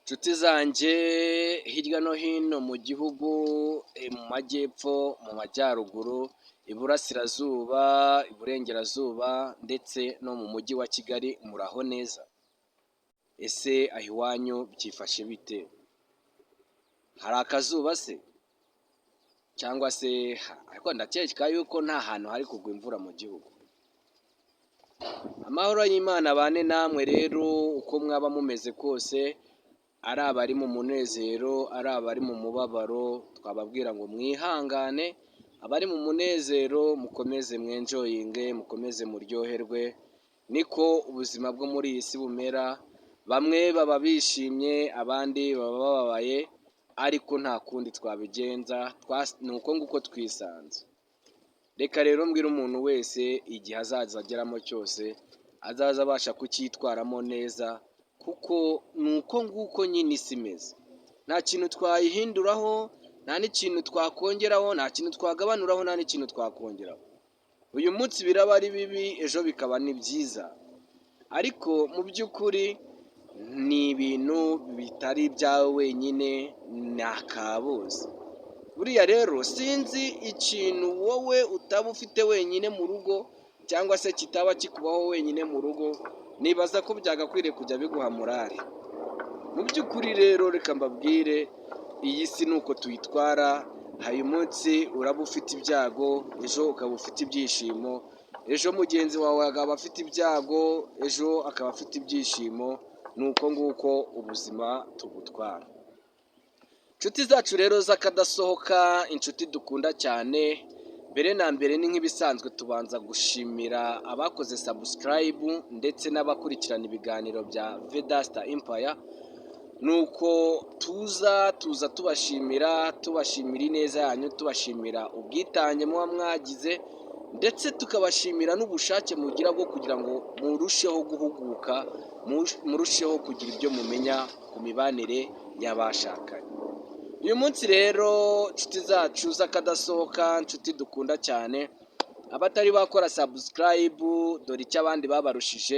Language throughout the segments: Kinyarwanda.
Nshuti zanjye hirya no hino mu gihugu, mu majyepfo, mu majyaruguru, iburasirazuba, iburengerazuba ndetse no mu mujyi wa Kigali, muraho neza? Ese aho iwanyu byifashe bite? Hari akazuba se? Cyangwa se, ariko ndakeka yuko nta hantu hari kugwa imvura mu gihugu. Amahoro y'Imana abane namwe rero uko mwaba mumeze kose, ari abari mu munezero, ari abari mu mubabaro, twababwira ngo mwihangane, abari mu munezero mukomeze mwenjoyinge, mukomeze muryoherwe, niko ubuzima bwo muri iyi si bumera, bamwe baba bishimye, abandi baba bababaye, ariko nta kundi twabigenza, ni uko nguko twisanze. Reka rero mbwire umuntu wese igihe azaza ageramo cyose, azaza abasha kucyitwaramo neza, kuko ni uko nguko nyine isi imeze. Nta kintu twayihinduraho, nta n'ikintu twakongeraho, nta kintu twagabanuraho, nta n'ikintu twakongeraho. Uyu munsi biraba ari bibi, ejo bikaba ni byiza. Ariko mu by'ukuri ni ibintu bitari ibyawe wenyine, ni aka bose. Buriya rero sinzi ikintu wowe utaba ufite wenyine mu rugo cyangwa se kitaba kikubaho wenyine mu rugo, nibaza ko byagakwiriye kujya biguha morale. Mu by'ukuri rero reka mbabwire, iyi si ni uko tuyitwara, uyu munsi uraba ufite ibyago, ejo ukaba ufite ibyishimo, ejo mugenzi wawe akaba afite ibyago, ejo akaba afite ibyishimo, ni uko nguko ubuzima tubutwara. Inshuti zacu rero z'akadasohoka, inshuti dukunda cyane, mbere na mbere ni nk'ibisanzwe tubanza gushimira abakoze subscribe ndetse n'abakurikirana ibiganiro bya Vedasta Empire, nuko tuza tubashimira, tubashimira ineza yanyu, tubashimira ubwitange muba mwagize, ndetse tukabashimira n'ubushake mugira bwo kugira ngo murusheho guhuguka, murusheho kugira ibyo mumenya ku mibanire y'abashakanye. Uyu munsi rero, inshuti zacu z'akadasohoka, inshuti dukunda cyane, abatari bakora subscribe, dore icyo abandi babarushije,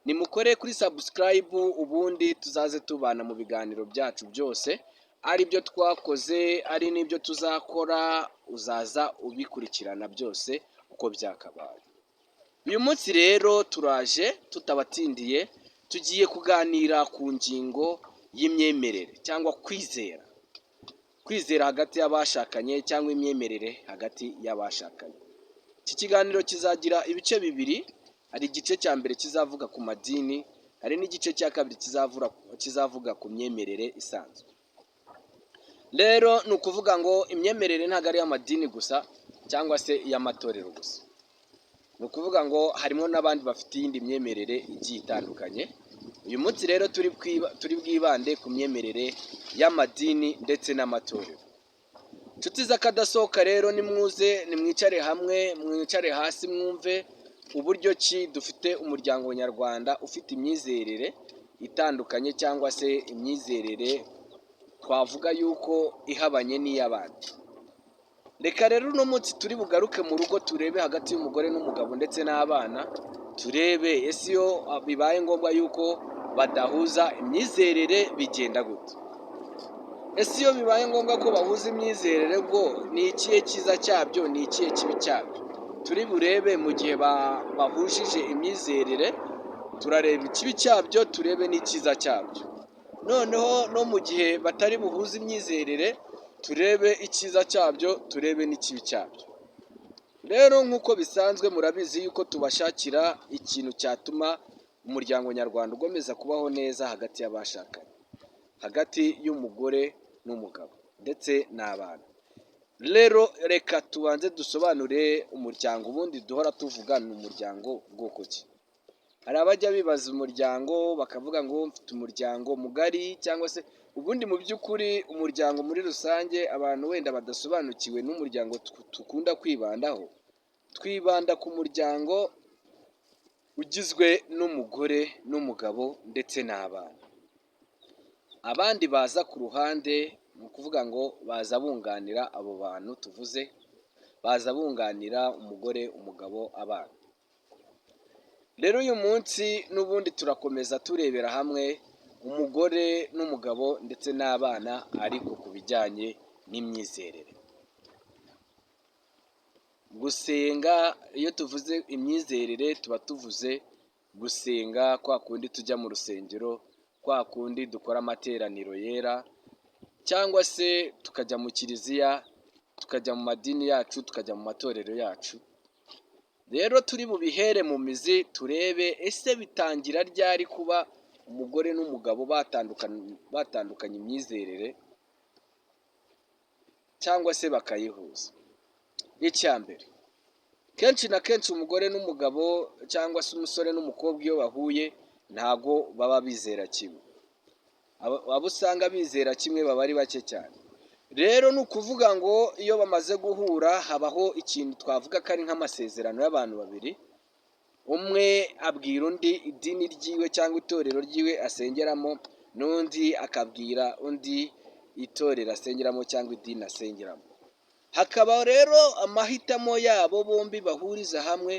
nimukore kuri subscribe, ubundi tuzaze tubana mu biganiro byacu byose, ari byo twakoze, ari n'ibyo tuzakora, uzaza ubikurikirana byose uko byakabaye. Uyu munsi rero turaje tutabatindiye, tugiye kuganira ku ngingo y'imyemerere cyangwa kwizera, kwizera hagati y'abashakanye cyangwa imyemerere hagati y'abashakanye. Iki kiganiro kizagira ibice bibiri: hari igice cya mbere kizavuga ku madini, hari n'igice cya kabiri kizavuga ku myemerere isanzwe. Rero ni ukuvuga ngo imyemerere ntabwo ari iy'amadini gusa cyangwa se iy'amatorero gusa, ni ukuvuga ngo harimo n'abandi bafite iyindi myemerere igiye itandukanye. Uyu munsi rero turi bwibande ku myemerere y'amadini ndetse n'amatorero. Inshuti z'akadasohoka rero, nimwuze, nimwicare hamwe, mwicare hasi mwumve uburyo ki dufite umuryango nyarwanda ufite imyizerere itandukanye cyangwa se imyizerere twavuga yuko ihabanye n'iy'abandi. Reka rero uno munsi turi bugaruke mu rugo, turebe hagati y'umugore n'umugabo ndetse n'abana, turebe ese iyo bibaye ngombwa yuko badahuza imyizerere bigenda gute? Ese iyo bibaye ngombwa ko bahuza imyizerere bwo ni ikihe cyiza cyabyo, ni ikihe kibi cyabyo? Turi burebe mu gihe bahujije imyizerere, turareba ikibi cyabyo, turebe n'icyiza cyabyo. Noneho no mu gihe batari buhuze imyizerere, turebe icyiza cyabyo, turebe n'ikibi cyabyo. Rero nk'uko bisanzwe, murabizi yuko tubashakira ikintu cyatuma umuryango nyarwanda ukomeza kubaho neza hagati y'abashakanye, hagati y'umugore n'umugabo ndetse n'abana. Rero reka tubanze dusobanure umuryango. Ubundi duhora tuvuga ni umuryango bwoko ki? Hari abajya bibaza umuryango bakavuga ngo mfite umuryango mugari, cyangwa se ubundi mu by'ukuri umuryango muri rusange, abantu wenda badasobanukiwe n'umuryango dukunda kwibandaho, twibanda ku muryango ugizwe n'umugore n'umugabo ndetse n'abana. Abandi baza ku ruhande, ni ukuvuga ngo baza bunganira abo bantu tuvuze, baza bunganira umugore, umugabo, abana. Rero uyu munsi n'ubundi turakomeza turebera hamwe umugore n'umugabo ndetse n'abana, ariko ku bijyanye n'imyizerere. Gusenga, iyo tuvuze imyizerere tuba tuvuze gusenga kwa kundi tujya mu rusengero, kwa kundi dukora amateraniro yera, cyangwa se tukajya mu kiliziya, tukajya mu madini yacu, tukajya mu matorero yacu. Rero turi bubihere mu mizi turebe ese bitangira ryari kuba umugore n'umugabo batandukanye imyizerere cyangwa se bakayihuza. Icya mbere, kenshi na kenshi umugore n'umugabo cyangwa se umusore n'umukobwa iyo bahuye ntago baba bizera kimwe. Abo usanga bizera kimwe baba ari bake cyane. Rero ni ukuvuga ngo iyo bamaze guhura habaho ikintu twavuga ko ari nk'amasezerano y'abantu babiri, umwe abwira undi idini ryiwe cyangwa itorero ryiwe asengeramo, n'undi akabwira undi itorero asengeramo cyangwa idini asengeramo. Hakaba rero amahitamo yabo bombi bahuriza hamwe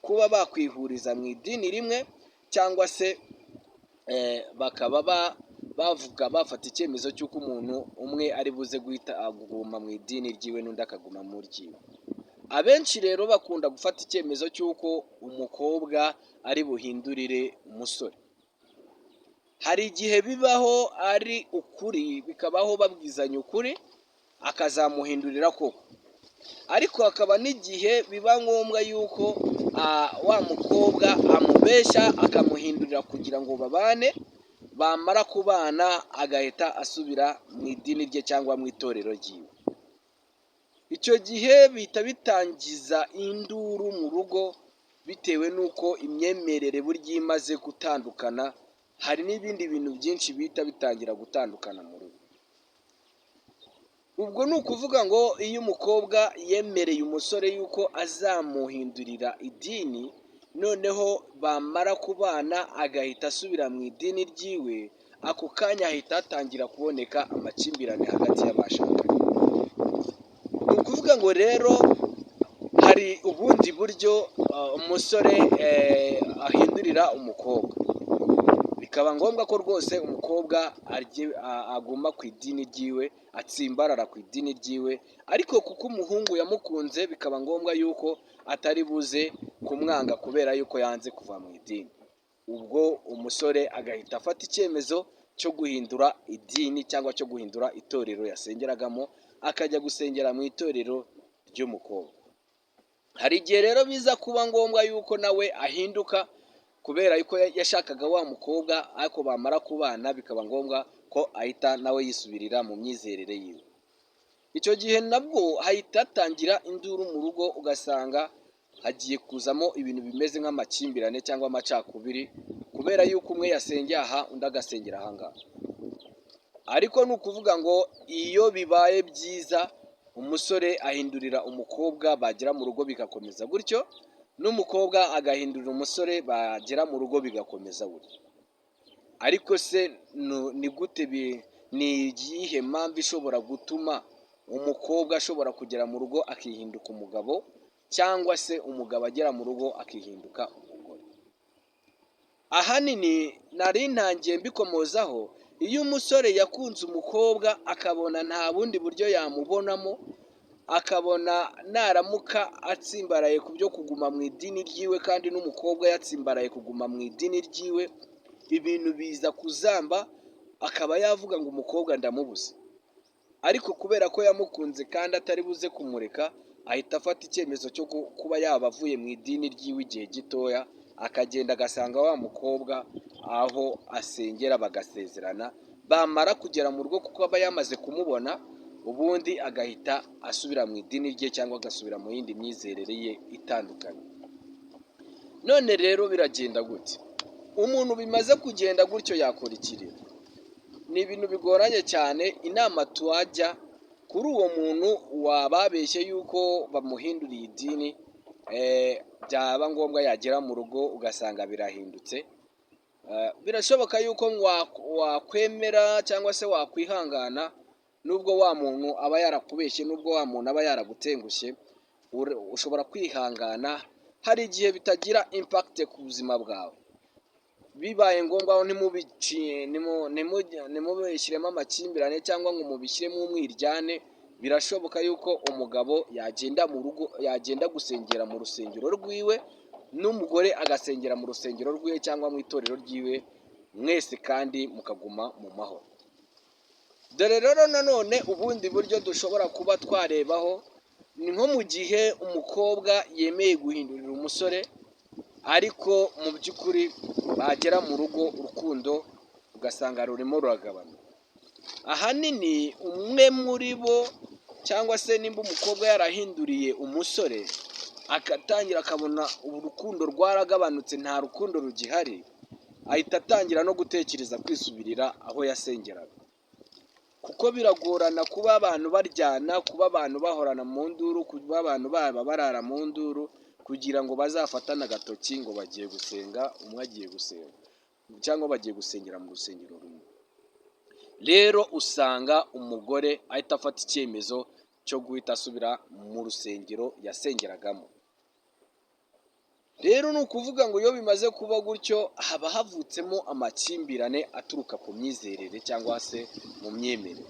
kuba bakwihuriza mu idini rimwe, cyangwa se bakaba bavuga bafata icyemezo cy'uko umuntu umwe ari buze guhita aguma mu idini ryiwe n'undi akaguma mu ryiwe. Abenshi rero bakunda gufata icyemezo cy'uko umukobwa ari buhindurire umusore. Hari igihe bibaho ari ukuri, bikabaho babwizanya ukuri, akazamuhindurira koko. Ariko hakaba n'igihe biba ngombwa yuko wa mukobwa amubeshya akamuhindurira kugira ngo babane, bamara kubana agahita asubira mu idini rye cyangwa mu itorero ryiwe. Icyo gihe bihita bitangiza induru mu rugo, bitewe n'uko imyemerere burya iyo imaze gutandukana, hari n'ibindi bintu byinshi bihita bitangira gutandukana mu rugo. Ubwo ni ukuvuga ngo iyo umukobwa yemereye umusore yuko azamuhindurira idini, noneho bamara kubana agahita asubira mu idini ryiwe, ako kanya hahita hatangira kuboneka amakimbirane hagati y'abashakanye. Ni ukuvuga ngo rero hari ubundi buryo umusore ahindurira umukobwa, bikaba ngombwa ko rwose umukobwa aguma ku idini ryiwe, atsimbarara ku idini ryiwe, ariko kuko umuhungu yamukunze bikaba ngombwa yuko atari buze kumwanga kubera yuko yanze kuva mu idini. Ubwo umusore agahita afata icyemezo cyo guhindura idini cyangwa cyo guhindura itorero yasengeragamo, akajya gusengera mu itorero ry'umukobwa. Hari igihe rero biza kuba ngombwa yuko nawe ahinduka kubera yuko yashakaga wa mukobwa, ariko bamara kubana bikaba ngombwa ko ahita nawe yisubirira mu myizerere yiwe. Icyo gihe nabwo hahita hatangira induru mu rugo, ugasanga hagiye kuzamo ibintu bimeze nk'amakimbirane cyangwa amacakubiri, kubera yuko umwe yasengeye aha undi agasengera aha ngaha. Ariko ni ukuvuga ngo iyo bibaye byiza umusore ahindurira umukobwa, bagera mu rugo bigakomeza gutyo, n'umukobwa agahindurira umusore, bagera mu rugo bigakomeza gutyo. Ariko se ni gute, ni iyihe mpamvu ishobora gutuma umukobwa ashobora kugera mu rugo akihinduka umugabo, cyangwa se umugabo agera mu rugo akihinduka umugore? Ahanini nari ntangiye mbikomozaho, iyo umusore yakunze umukobwa akabona nta bundi buryo yamubonamo, akabona naramuka atsimbaraye ku byo kuguma mu idini ryiwe kandi n'umukobwa yatsimbaraye kuguma mu idini ryiwe, ibintu biza kuzamba, akaba yavuga ngo umukobwa ndamubuze. Ariko kubera ko yamukunze kandi atari buze kumureka, ahita afata icyemezo cyo kuba yaba avuye mu idini ryiwe igihe gitoya, akagenda agasanga wa mukobwa aho asengera bagasezerana, bamara kugera mu rugo kuko aba yamaze kumubona, ubundi agahita asubira mu idini rye cyangwa agasubira mu yindi myizerere ye itandukanye. None rero biragenda gute? Umuntu bimaze kugenda gutyo yakora iki rero? Ni ibintu bigoranye cyane. Inama twajya kuri uwo muntu wababeshye yuko bamuhinduriye idini, byaba ngombwa yagera mu rugo ugasanga birahindutse, birashoboka yuko wakwemera cyangwa se wakwihangana, nubwo wa muntu aba yarakubeshye, nubwo wa muntu aba yaragutengushye, ushobora kwihangana. Hari igihe bitagira impact ku buzima bwawe. Bibaye ngombwa ntimubishyiremo amakimbirane cyangwa ngo mubishyiremo umwiryane. Birashoboka yuko umugabo yagenda mu rugo, yagenda gusengera mu rusengero rwiwe, n'umugore agasengera mu rusengero rwiwe cyangwa mu itorero ryiwe, mwese kandi mukaguma mu mahoro. Dore rero nanone ubundi buryo dushobora kuba twarebaho ni nko mu gihe umukobwa yemeye guhindurira umusore, ariko mu by'ukuri bagera mu rugo urukundo ugasanga rurimo ruragabanuka. Ahanini umwe muri bo, cyangwa se nimba umukobwa yarahinduriye umusore, agatangira akabona urukundo rwaragabanutse, nta rukundo rugihari, ahita atangira no gutekereza kwisubirira aho yasengeraga. Kuko biragorana kuba abantu baryana, kuba abantu bahorana mu nduru, kuba abantu baba barara mu nduru, kugira ngo bazafatane agatoki ngo bagiye gusenga, umwe agiye gusenga cyangwa bagiye gusengera mu rusengero rumwe. Rero usanga umugore ahita afata icyemezo cyo guhita asubira mu rusengero yasengeragamo. Rero ni ukuvuga ngo iyo bimaze kuba gutyo, haba havutsemo amakimbirane aturuka ku myizerere cyangwa se mu myemerere.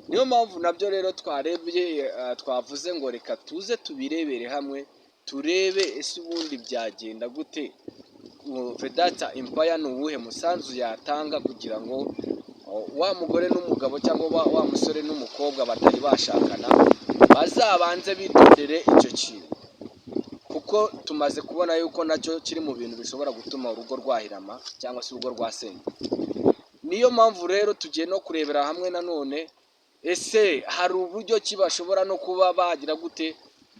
Niyo mpamvu nabyo rero twarebye, twavuze ngo reka tuze tubirebere hamwe, turebe ese ubundi byagenda gute, Vedata Empire ni uwuhe musanzu yatanga kugira ngo wa mugore n'umugabo cyangwa wa musore n'umukobwa batari bashakana bazabanze bitondere icyo kintu, kuko tumaze kubona yuko nacyo kiri mu bintu bishobora gutuma urugo rwahirama cyangwa se urugo rwasenyuka. Niyo mpamvu rero tugiye no kurebera hamwe nanone, ese hari uburyo ki bashobora no kuba bagira gute,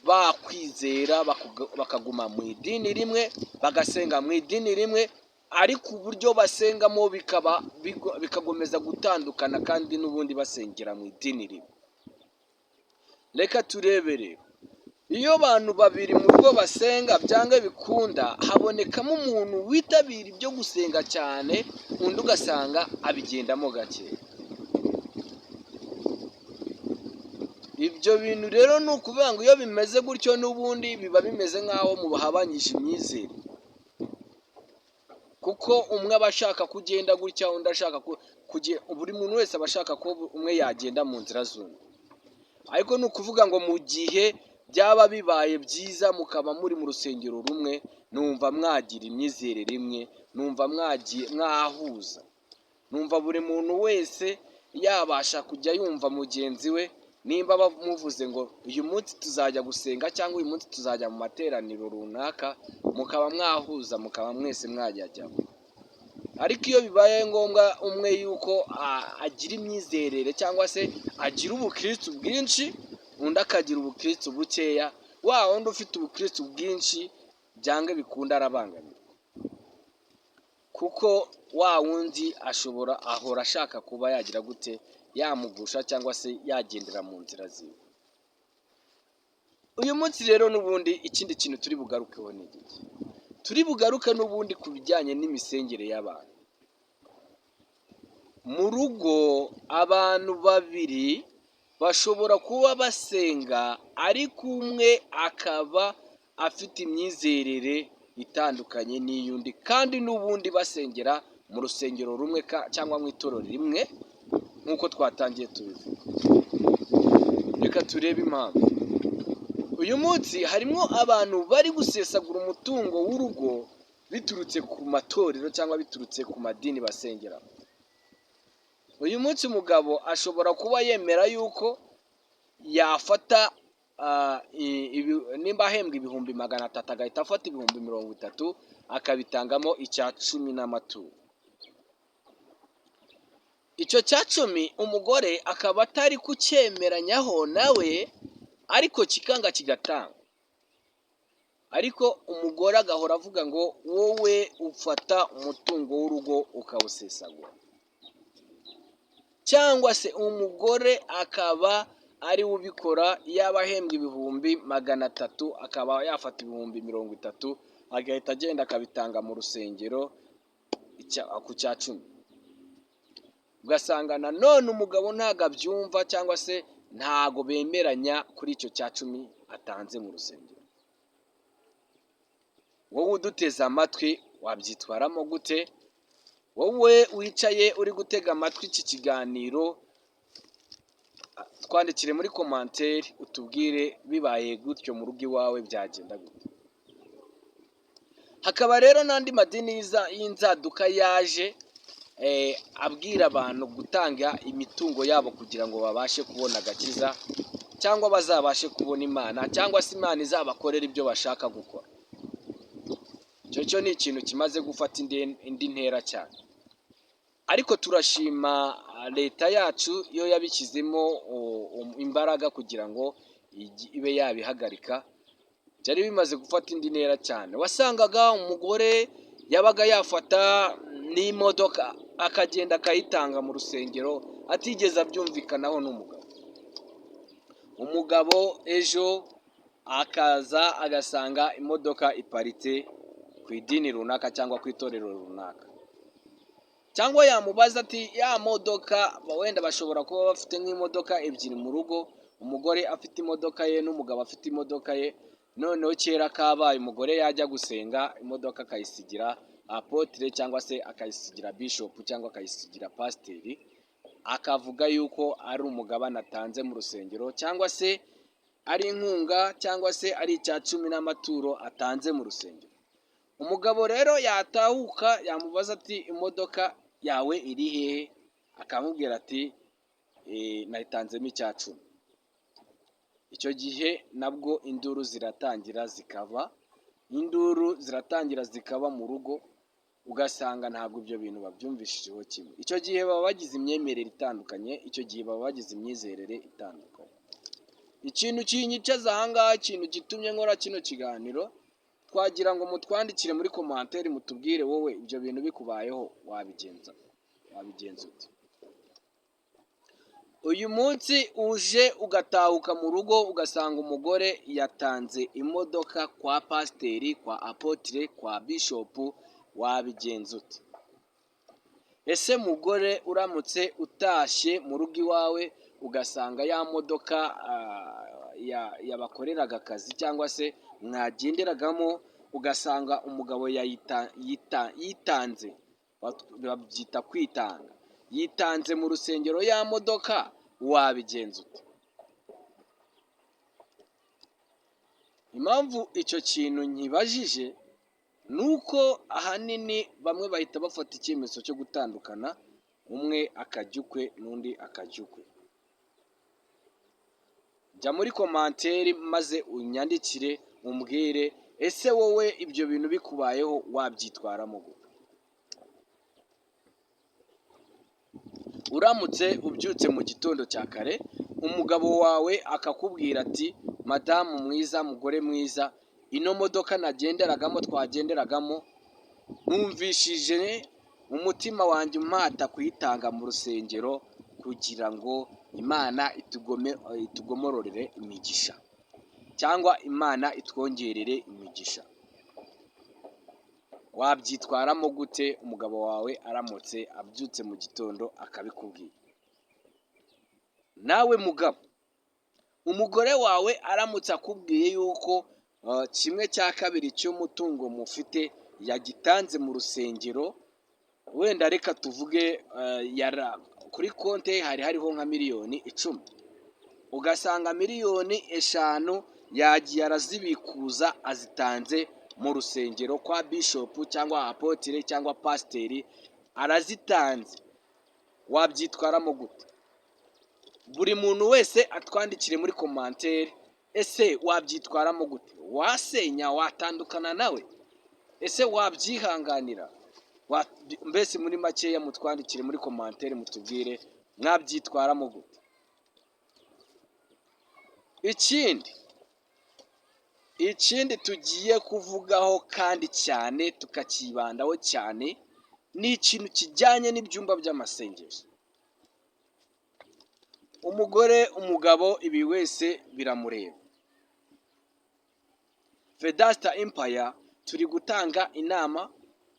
bakwizera bakaguma mu idini rimwe, bagasenga mu idini rimwe, ariko uburyo basengamo bikaba bikakomeza gutandukana, kandi n'ubundi basengera mu idini rimwe? Reka turebere: iyo abantu babiri mu rugo basenga, byanga bikunda habonekamo umuntu witabira ibyo gusenga cyane, undi ugasanga abigendamo gake. Ibyo bintu rero ni ukuvuga ngo iyo bimeze gutyo, n'ubundi biba bimeze nk'aho muhabanyije imyizerere, kuko umwe aba ashaka ko ugenda gutya, undi ashaka ko, buri muntu wese aba ashaka ko umwe yagenda mu nzira z'undi. Ariko ni ukuvuga ngo mu gihe byaba bibaye byiza mukaba muri mu rusengero rumwe, numva mwagira imyizerere imwe, numva mwagiye mwahuza, numva buri muntu wese yabasha kujya yumva mugenzi we. Nimba bamuvuze ngo uyu munsi tuzajya gusenga cyangwa uyu munsi tuzajya mu materaniro runaka, mukaba mwahuza, mukaba mwese mwajyajyamo. Ariko iyo bibaye ngombwa umwe yuko agira imyizerere cyangwa se agira ubukristu bwinshi, undi akagira ubukristu bukeya, wa wundi ufite ubukristu bwinshi byange bikunda arabangamirwa, kuko wa wundi ashobora ahora ashaka kuba yagira gute, yamugusha cyangwa se yagendera mu nzira ziwe. Uyu munsi rero n'ubundi ikindi kintu turi bugarukeho ni igiki? Turi bugaruke n'ubundi ku bijyanye n'imisengere y'abantu mu rugo. Abantu babiri bashobora kuba basenga, ariko umwe akaba afite imyizerere itandukanye n'iy'undi, kandi n'ubundi basengera mu rusengero rumwe cyangwa mu itorero rimwe, nk'uko twatangiye tubivuga. Reka turebe impamvu. Uyu munsi harimo abantu bari gusesagura umutungo w'urugo biturutse ku matorero cyangwa biturutse ku madini basengeramo. Uyu munsi umugabo ashobora kuba yemera yuko yafata, nimba ahembwa 300,000, agahita afata 30,000 akabitangamo icya cumi n'amaturo. Icyo cya cumi umugore akaba atari kucyemeranyaho nawe, ariko kikanga kigatangwa. Ariko umugore agahora avuga ngo wowe ufata umutungo w'urugo ukawusesagura, cyangwa se umugore akaba ari we ubikora, yaba ahembwa 300,000, akaba yafata 30,000 agahita agenda akabitanga mu rusengero ku cya cumi. Ugasanga nanone umugabo ntabwo abyumva cyangwa se ntago bemeranya kuri icyo cya cumi atanze mu rusengero. Wowe uduteze amatwi, Wabyitwaramo gute? Wowe wicaye uri gutega amatwi iki kiganiro, twandikire muri commentaire utubwire, bibaye gutyo mu rugo iwawe byagenda gute? Hakaba rero n'andi madini y'inzaduka yaje abwira abantu gutanga imitungo yabo kugira ngo babashe kubona agakiza, cyangwa bazabashe kubona Imana, cyangwa se Imana izabakorera ibyo bashaka gukora. Icyo cyo ni ikintu kimaze gufata indi ntera cyane, ariko turashima leta yacu yo yabishyizemo imbaraga kugira ngo ibe yabihagarika. Byari bimaze gufata indi ntera cyane. Wasangaga umugore yabaga yafata n'imodoka akagenda akayitanga mu rusengero atigeze abyumvikanaho n'umugabo. Umugabo ejo akaza agasanga imodoka iparitse ku idini runaka cyangwa ku itorero runaka, cyangwa yamubaza ati ya modoka, wenda bashobora kuba bafite nk'imodoka ebyiri mu rugo, umugore afite imodoka ye n'umugabo afite imodoka ye. Noneho kera kabaye, umugore yajya gusenga imodoka akayisigira apôtre, cyangwa se akayisigira bishopu, cyangwa akayisigira pasiteri, akavuga yuko ari umugabane atanze mu rusengero, cyangwa se ari inkunga, cyangwa se ari icya cumi n'amaturo atanze mu rusengero. Umugabo rero yatahuka, yamubaza ati imodoka yawe iri hehe? Akamubwira ati nayitanzemo icya cumi. Icyo gihe nabwo induru ziratangira zikaba, induru ziratangira zikaba mu rugo, ugasanga ntabwo ibyo bintu babyumvishijeho kimwe. Icyo gihe baba bagize imyemerere itandukanye, icyo gihe baba bagize imyizerere itandukanye. Ikintu kinyicaza aha ngaha, ikintu gitumye nkora kino kiganiro, twagira ngo mutwandikire muri commentaire mutubwire, wowe ibyo bintu bikubayeho wabigenza ute? Uyu munsi uje ugatahuka mu rugo, ugasanga umugore yatanze imodoka kwa pasiteri, kwa apôtre, kwa bishopu, wabigenza ute? Ese mugore, uramutse utashye mu rugo iwawe ugasanga ya modoka yabakoreraga akazi cyangwa se mwagenderagamo, ugasanga umugabo yitanze, babyita kwitanga, yitanze mu rusengero ya modoka, wabigenza ute? Impamvu icyo kintu nkibajije ni uko ahanini bamwe bahita bafata icyemezo cyo gutandukana, umwe akajya ukwe n'undi akajya ukwe. Jya muri commentaire maze unyandikire umbwire, ese wowe ibyo bintu bikubayeho wabyitwaramo gute? Uramutse ubyutse mu gitondo cya kare, umugabo wawe akakubwira ati madamu mwiza, mugore mwiza, ino modoka nagenderagamo, twagenderagamo, numvishije umutima wanjye umpata kuyitanga mu rusengero kugira ngo Imana itugomororere imigisha, cyangwa Imana itwongerere imigisha. Wabyitwaramo gute umugabo wawe aramutse abyutse mu gitondo akabikubwira? Nawe mugabo, umugore wawe aramutse akubwiye yuko 1/2 cy'umutungo mufite yagitanze mu rusengero, wenda reka tuvuge kuri konti hari hariho nka miliyoni 10, ugasanga miliyoni 5 yagiye arazibikuza azitanze mu rusengero kwa bishopu cyangwa apôtre cyangwa pasiteri, arazitanze, wabyitwaramo gute? Buri muntu wese atwandikire muri commentaire, ese wabyitwaramo gute? Wasenya, watandukana nawe? Ese wabyihanganira? Mbese muri makeya mutwandikire muri commentaire mutubwire mwabyitwaramo gute. Ikindi tugiye kuvugaho kandi cyane tukakibandaho cyane, ni ikintu kijyanye n'ibyumba by'amasengesho. Umugore, umugabo, ibi wese biramureba. Vedasta Empire turi gutanga inama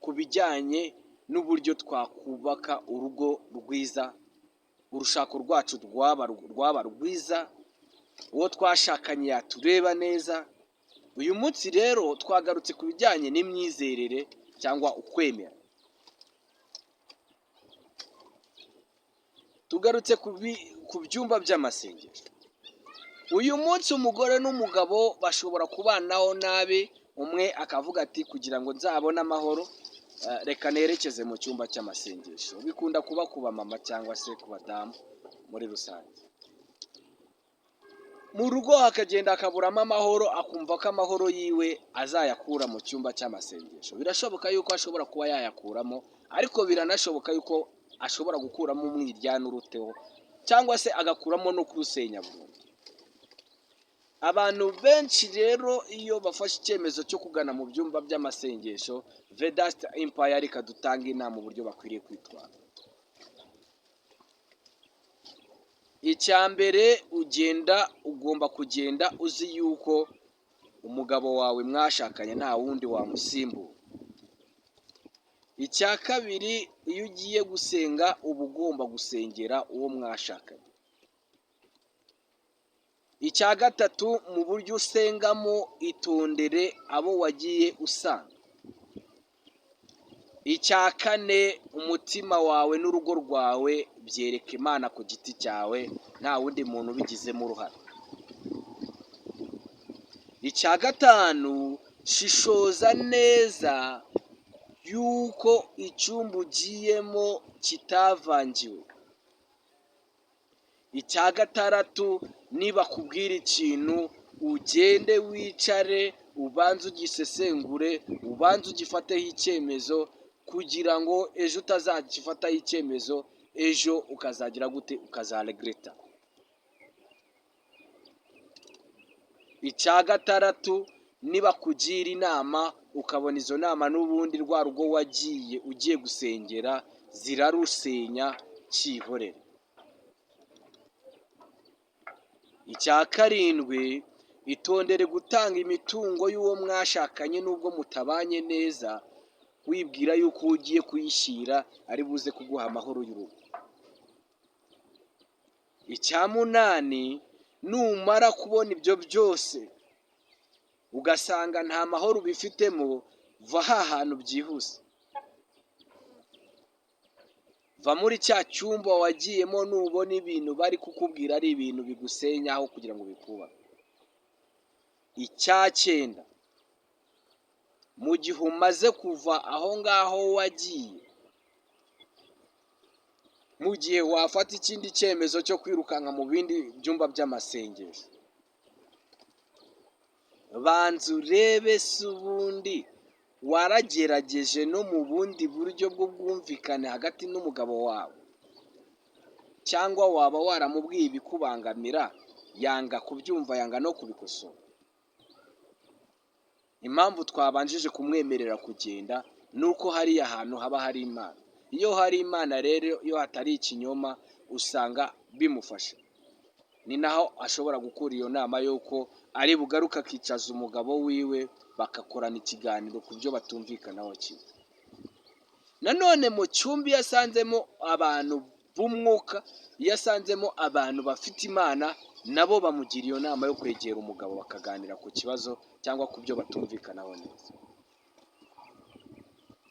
ku bijyanye n'uburyo twakubaka urugo rwiza, urushako rwacu rwaba rwiza, uwo twashakanye yatureba neza. Uyu munsi rero twagarutse ku bijyanye n'imyizerere. cyangwa ukwemera. Tugarutse ku byumba by'amasengesho. Uyu munsi umugore n'umugabo bashobora kubanaho nabi, umwe akavuga ati kugira ngo nzabone amahoro reka nerekeze mu cyumba cy'amasengesho. Bikunda kuba ku bamama cyangwa se ku badamu muri rusange. Mu rugo hakagenda akaburamo amahoro, akumva ko amahoro yiwe azayakura mu cyumba cy'amasengesho. Birashoboka yuko ashobora kuba yayakuramo, ariko biranashoboka yuko ashobora gukuramo umwiryane uruteho, cyangwa se agakuramo no kurusenya burundu. Abantu benshi rero iyo bafashe icyemezo cyo kugana mu byumba by'amasengesho, Vedaste Empire ikadutanga inama uburyo bakwiriye kwitwara. Icya mbere, ugomba kugenda uzi yuko umugabo wawe mwashakanye nta wundi wamusimbura. Icya kabiri, iyo ugiye gusenga uba ugomba gusengera uwo mwashakanye. Icya gatatu, mu buryo usengamo itondere abo wagiye usanga. Icya kane, umutima wawe n'urugo rwawe byereka Imana ku giti cyawe, nta wundi muntu ubigizemo uruhare. Icya gatanu, shishoza neza yuko icyumba ugiyemo kitavangiwe. Icya gatandatu, niba kubwira ikintu ugende wicare ubanze ugisesengure, ubanze ugifateho icyemezo, kugira ngo ejo utazagifataho icyemezo, ejo ukazagira gute, ukazaregreta. Icya gatandatu, niba kugira inama ukabona izo nama n'ubundi rwa rugo wagiye ugiye gusengera zirarusenya, cyihorere. Icya karindwi, itondere gutanga imitungo y'uwo mwashakanye n'ubwo mutabanye neza, wibwira yuko ugiye kuyishyira ari buze kuguha amahoro y'urugo. Icya munani, numara kubona ibyo byose ugasanga nta mahoro ubifitemo, va ha hantu byihuse, va muri cya cyumba wagiyemo. Nubona ibintu bari kukubwira ari ibintu bigusenyaho kugira ngo bikubake. Icya cyenda, mu gihe umaze kuva aho ngaho wagiye, mu gihe wafata ikindi cyemezo cyo kwirukanka mu bindi byumba by'amasengesho, banza urebe se ubundi waragerageje no mu bundi buryo bw'ubwumvikane hagati n'umugabo wawe, cyangwa waba waramubwiye ibikubangamira yanga kubyumva, yanga no kubikosora. Impamvu twabanjije kumwemerera kugenda ni uko hariya hantu haba hari Imana. Iyo hari Imana rero, iyo hatari ikinyoma, usanga bimufasha. Ni naho ashobora gukura iyo nama y'uko ari bugaruke akicaza umugabo wiwe bagakorana ikiganiro ku byo batumvikanaho kimwe. Nanone mu cyumba iyo asanzemo abantu b'umwuka, iyo asanzemo abantu bafite Imana, nabo bamugira iyo nama yo kwegera umugabo bakaganira ku kibazo cyangwa ku byo batumvikanaho neza.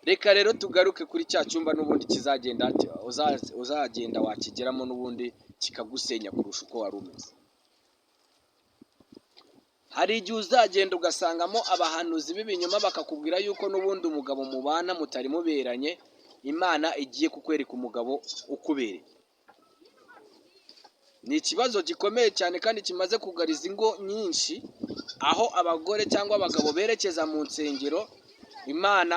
Reka rero tugaruke kuri cya cyumba n'ubundi kizagenda, uzagenda wakigeramo n'ubundi kikagusenya kurusha uko wari umeze. Hari igihe uzagenda ugasangamo abahanuzi b'ibinyoma bakakubwira yuko n'ubundi umugabo mubana mutari muberanye, Imana igiye kukwereka umugabo ukubereye. Ni ikibazo gikomeye cyane kandi kimaze kugariza ingo nyinshi, aho abagore cyangwa abagabo berekeza mu nsengero Imana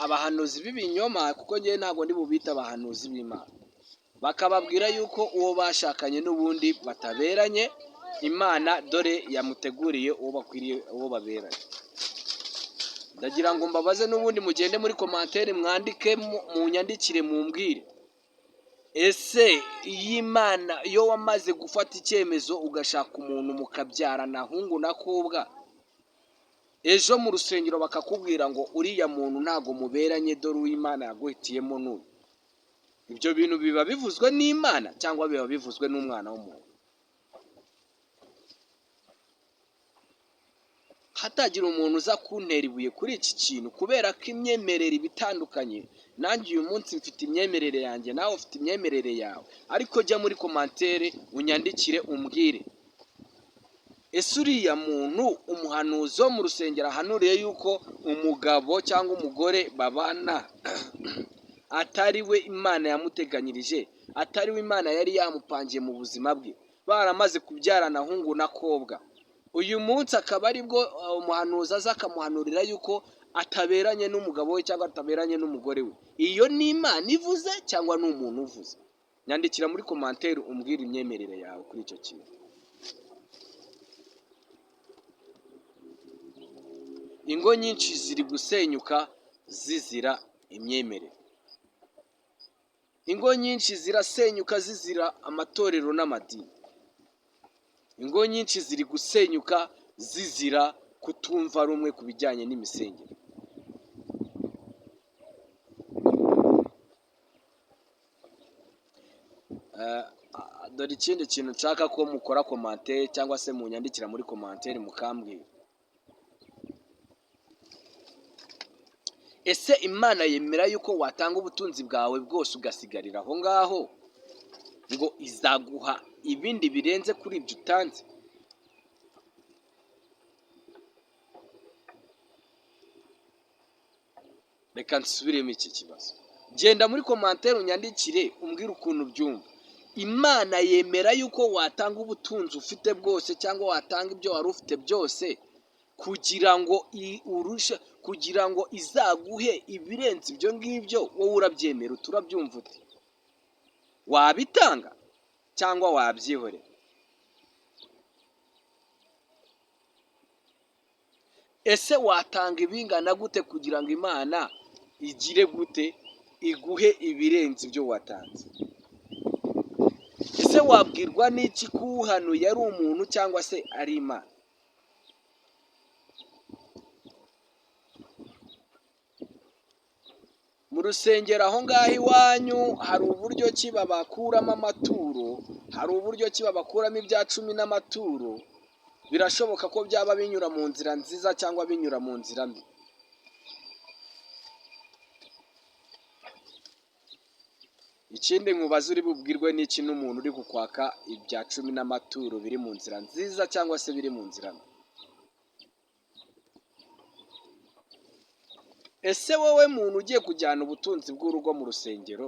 abahanuzi b'ibinyoma, kuko ngewe ntabwo ndi bubite abahanuzi b'Imana, bakababwira yuko uwo bashakanye n'ubundi bataberanye, Imana dore yamuteguriye uwo bakwiriye, uwo baberanye. Ndagira ngo mbabaze n'ubundi mugende muri commentaire mwandike, munyandikire mumbwire, ese iyi Imana iyo wamaze gufata icyemezo ugashaka umuntu mukabyarana hungu na kobwa, ejo mu rusengero bakakubwira ngo uriya muntu ntago muberanye, dore uw'Imana yaguhitiyemo n'uyu, ibyo bintu biba bivuzwe n'Imana cyangwa biba bivuzwe n'umwana w'umuntu? Hatagira umuntu uza kuntera ibuye kuri iki kintu, kubera ko imyemerere iba itandukanye. Nanjye uyu munsi mfite imyemerere yanjye, nawe ufite imyemerere yawe, ariko jya muri commentaire unyandikire umbwire: ese uriya muntu, umuhanuzi wo mu rusengero, ahanuriye yuko umugabo cyangwa umugore babana atari we Imana yamuteganyirije, atari we Imana yari yamupangiye mu buzima bwe, baramaze kubyarana hungu na kobwa, uyu munsi akaba aribwo umuhanuzi aza akamuhanurira yuko ataberanye n'umugabo we cyangwa ataberanye n'umugore we, iyo ni Imana ivuze cyangwa ni umuntu uvuze? Nyandikira muri commentaire umbwire imyemerere yawe kuri icyo kintu. Ingo nyinshi ziri gusenyuka zizira imyemerere. Ingo nyinshi zirasenyuka zizira amatorero n'amadini. Ingo nyinshi ziri gusenyuka zizira kutumva rumwe ku bijyanye n'imisengere. Dore ikindi kintu nshaka ko mukora commentaire cyangwa se munyandikira muri commentaire mukambwira: ese Imana yemera yuko watanga ubutunzi bwawe bwose ugasigarira aho ngaho, ngo izaguha ibindi birenze kuri ibyo utanze? Reka nsubiremo iki kibazo. Genda muri commentaire unyandikire umbwire ukuntu ubyumva. Imana yemera yuko watanga ubutunzi ufite bwose cyangwa watanga ibyo wari ufite byose kugira ngo urushe, kugira ngo izaguhe ibirenze ibyo ngibyo? Wowe urabyemera? Turabyumva ute? Wabitanga cyangwa wabyihorera? Ese watanga ibingana gute kugira ngo Imana igire gute, iguhe ibirenze ibyo watanze? Ese wabwirwa n'iki ko uhanuye ari umuntu cyangwa se ari Imana? Mu rusengero aho ngaho iwanyu hari uburyo ki babakuramo amaturo, hari uburyo ki babakuramo ibya cumi n'amaturo. Birashoboka ko byaba binyura mu nzira nziza cyangwa binyura mu nzira mbi. Ikindi nkubaza: uri bubwirwe n'iki n'umuntu uri kukwaka ibya cumi n'amaturo biri mu nzira nziza cyangwa se biri mu nzira mbi? Ese wowe muntu ugiye kujyana ubutunzi bw'urugo mu rusengero,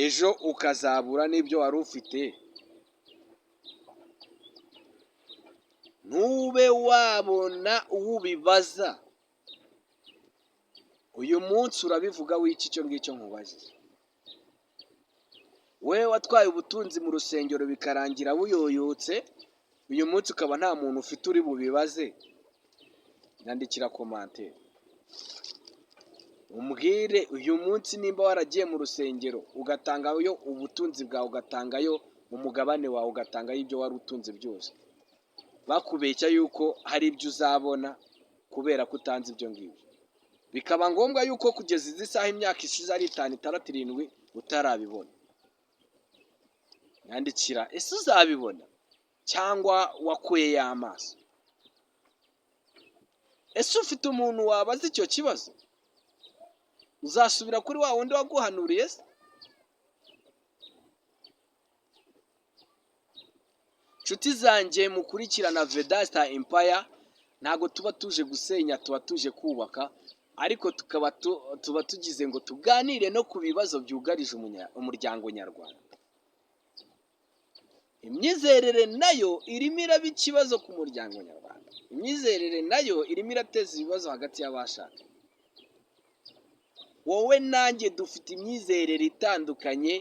ejo ukazabura n'ibyo wari ufite, ntube wabona ubibaza, uyu munsi urabivuga w'iki icyo ngicyo nkubajije? Wowe watwaye ubutunzi mu rusengero bikarangira buyoyotse, uyu munsi ukaba nta muntu ufite uri bubibaze, nyandikira commentaire umbwire: uyu munsi nimba waragiye mu rusengero ugatangayo ubutunzi bwawe, ugatangayo umugabane wawe, ugatangayo ibyo wari utunze byose, bakubeshya yuko hari ibyo uzabona kubera ko utanze ibyo ngibyo, bikaba ngombwa yuko kugeza izi saha imyaka ishize ari itanu, itandatu, irindwi utarabibona, nyandikira: ese uzabibona cyangwa wakuyeyo amaso? Ese ufite umuntu wabaza icyo kibazo? Uzasubira kuri wa wundi waguhanuriye se? Nshuti zanjye mukurikirana Vedasta Empire, ntabwo tuba tuje gusenya, tuba tuje kubaka, ariko tukaba tuba tugize ngo tuganire no ku bibazo byugarije umuryango nyarwanda. Imyizerere nayo irimo iraba ikibazo ku muryango nyarwanda. Imyizerere nayo irimo irateza ibibazo hagati y'abashakanye. Wowe nanjye dufite imyizerere itandukanye,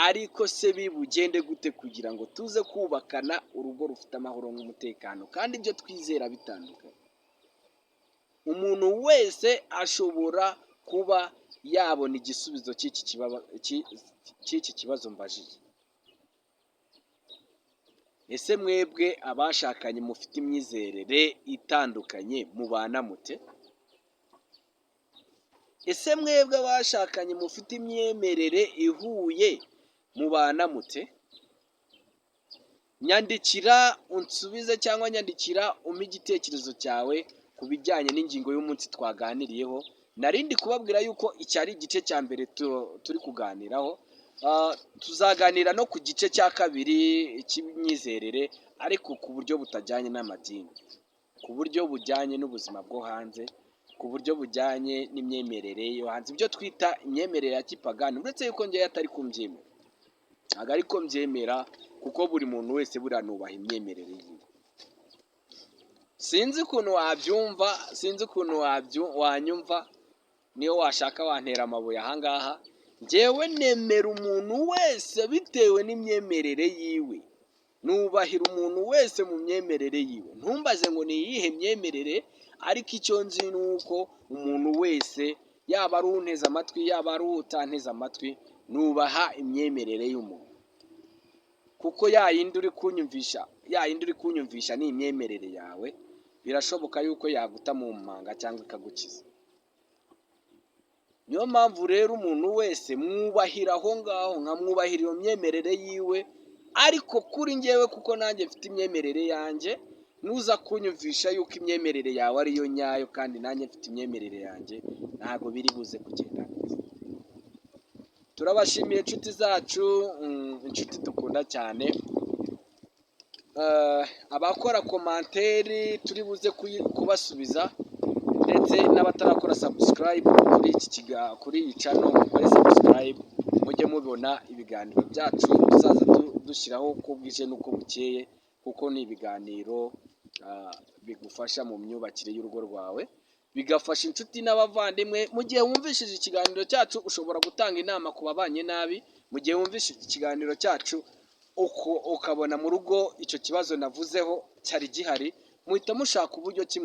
ariko se bibugende gute kugira ngo tuze kubakana urugo rufite amahoro n'umutekano kandi ibyo twizera bitandukanye? Umuntu wese ashobora kuba yabona igisubizo cy'iki kibazo mbajije. Ese mwebwe abashakanye mufite imyizerere itandukanye mubana mute? Ese mwebwe abashakanye mufite imyemerere ihuye mubana mute? Nyandikira unsubize cyangwa nyandikira umpe igitekerezo cyawe ku bijyanye n'ingingo y'umunsi twaganiriyeho. Narindi kubabwira yuko iki ari igice cya mbere turi kuganiraho. Tuzaganira no ku gice cya kabiri cy'imyizerere, ariko ku buryo butajyanye n'amadini, ku buryo bujyanye n'ubuzima bwo hanze, ku buryo bujyanye n'imyemerere yo hanze, ibyo twita imyemerere ya kipagani, uretse yuko ngewe atari kumbyemera, ntabwo ariko mbyemera, kuko buri muntu wese buriya nubaha imyemerere yiwe. Sinzi ukuntu wabyumva, sinzi ukuntu wanyumva, niyo washaka wantera amabuye ahangaha. Ngewe nemera umuntu wese bitewe n'imyemerere yiwe, nubahira umuntu wese mu myemerere yiwe. Ntumbaze ngo ni iyihe myemerere, ariko icyo nzi ni uko umuntu wese, yaba ari unteze amatwi, yaba ari utanteze amatwi, nubaha imyemerere y'umuntu, kuko ya yindi uri kunyumvisha, ya yindi uri kunyumvisha ni imyemerere yawe, birashoboka yuko yaguta mu manga cyangwa ikagukiza. Niyo mpamvu rero umuntu wese mwubahira aho ngaho, nkamwubahira iyo myemerere yiwe. Ariko kuri ngewe, kuko nanjye mfite imyemerere yanjye, nuza kunyumvisha yuko imyemerere yawe ariyo nyayo kandi nanjye mfite imyemerere yanjye, ntabwo biri buze kugenda neza. Turabashimiye inshuti zacu, inshuti dukunda cyane. Abakora commentaire turi buze kubasubiza, ndetse n'abatarakora subscribe kuri iyi channel, mukore subscribe mujye mubona ibiganiro byacu tuzaza dushyiraho uko bwije n'uko bukeye, kuko ni ibiganiro bigufasha mu myubakire y'urugo rwawe, bigafasha inshuti n'abavandimwe. Mu gihe wumvishije ikiganiro cyacu, ushobora gutanga inama ku babanye nabi. Mu gihe wumvishije ikiganiro cyacu ukabona mu rugo icyo kibazo navuzeho cyari gihari, muhita mushaka uburyo ki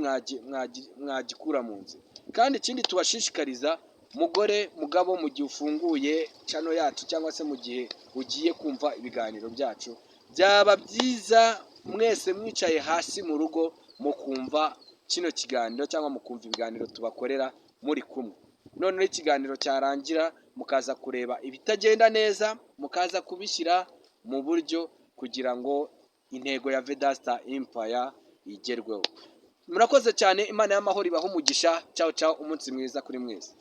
mwagikura mu nzira. Kandi ikindi tubashishikariza, mugore, mugabo, mu gihe ufunguye channel yacu cyangwa se mu gihe ugiye kumva ibiganiro byacu, byaba byiza mwese mwicaye hasi mu rugo mukumva kino kiganiro cyangwa mukumva ibiganiro tubakorera muri kumwe. Noneho ikiganiro cyarangira mukaza kureba ibitagenda neza, mukaza kubishyira mu buryo kugira ngo intego ya Vedasta Empire igerweho. Murakoze cyane, Imana y'amahoro ibahe umugisha. Ciao ciao, umunsi mwiza kuri mwese.